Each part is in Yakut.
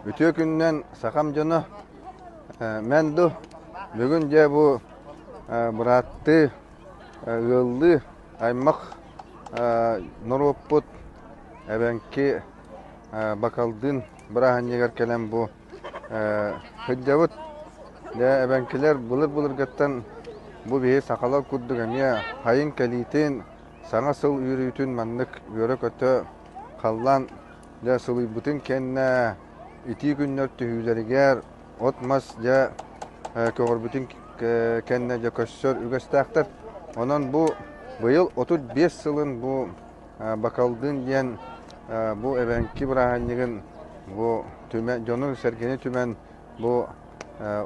Үтүө күнүнэн сахам дьоно, Мэнду, бүгүн дьэ бу бырааттыы, ыаллыы аймах норуоппут эбэҥки Бакалдыын бырааһынньыгар кэлэн бу сылдьабыт. Дьэ эбэҥкилэр былыр-былыргыттан бу биһи сахалар курдук эмиэ хайын кэлиитин, саҥа сыл үөрүүтүн маннык үөрэ-көтө халлаан дьэ сылыйбытын кэннэ итии күннэр түһүүлэригэр от-мас дьэ көҕөрбүтүн кэннэ дьэ көссөр үгэстээхтэр. Онон бу быйыл 35 сылын бу Бакалдын диэн бу эбэҥки бырааһынньыгын бу түмэн дьону-сэргэни түмэн бу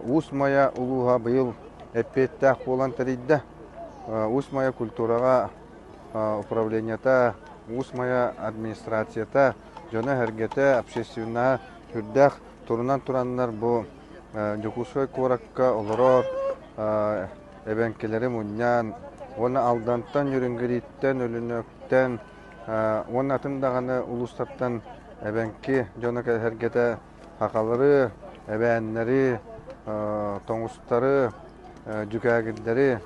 Уус Майа улууһа быйыл эппиэттээх буолан тэрийдэ. Уус Майа культураҕа управлениета, Уус Майа администрацията, дьоно-сэргэтэ, общественноһа сүрдээх турунан тураннар бу Дьокуускай куоракка олорор эбэҥкилэри мунньан уонна Алдантан, Ньүрүҥгирииттэн, Өлүнөктэн уонна атын даҕаны улуустартан эбэҥки дьоно-сэргэтэ сахалары, эбээннэри, тоҥустары, дьүкээгирдэри,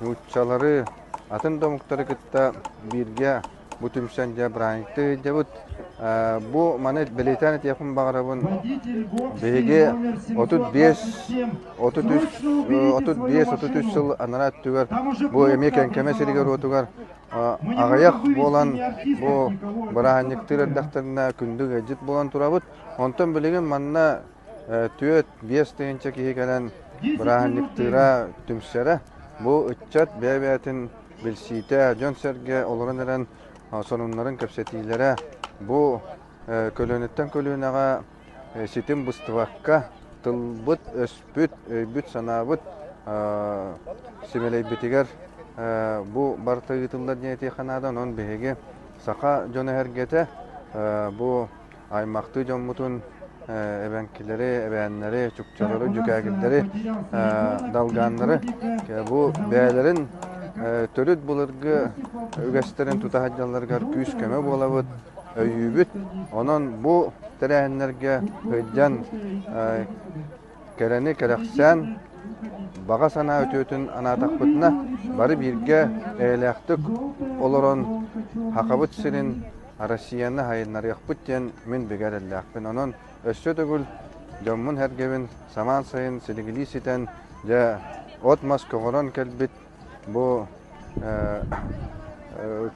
нууччалары, атын да омуктары кытта бииргэ бу түмсэн дьэ бырааһынньыкты ыйдыбыт. Бу маны бэлиэтээн этиэхпин баҕарабын. Биһиги 35 33 35 33 сыл анараа өттүгэр бу эмиэ Кэҥкэмэ сиригэр-уотугар аҕыйах буолан бу бырааһынньыктыыр эрдэхтэринэ күндү ыалдьыт буолан турабыт. Онтон билигин манна 4-5 тыһыынча киһи кэлэн бырааһынньыктыыра, түмсэрэ. Бу ыччат бэйэ-бэйэтин билсиитэ, дьон-сэргэ олорон эрэн сонуннарын кэпсэтиилэрэ бу көлүөнэттэн көлүөнэҕэ ситим быстыбакка тылбыт-өспүт, өйбүт-санаабыт симэлэйбитигэр бу барыта ыытыллар диэн этиэххэ наада. Онон биһиги саха дьоно-сэргэтэ бу аймахтыы дьоммутун эбэҥкилэри, эбээннэри, чукчалары, дьүкээгирдэри, долганнары бу бэйэлэрин төрүт былыргы үгэстэрин тута сылдьалларыгар күүс-көмө буолабыт, өйүүбүт. Онон бу тэрээһиннэргэ сылдьан кэрэни кэрэхсээн, баҕа санаа үтүөтүн анаатахпытына, бары бииргэ эйэлээхтик олорон Сахабыт сирин Россияны сайыннарыахпыт диэн мин бигэ эрэллээхпин. Онон өссө төгүл дьоммун-сэргэбин самаан сайын силигилии ситэн, дьэ, от-мас көҕөрөн кэлбит бу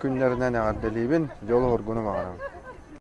күннэринэн эҕэрдэлиибин, дьолу-соргуну баҕарабын.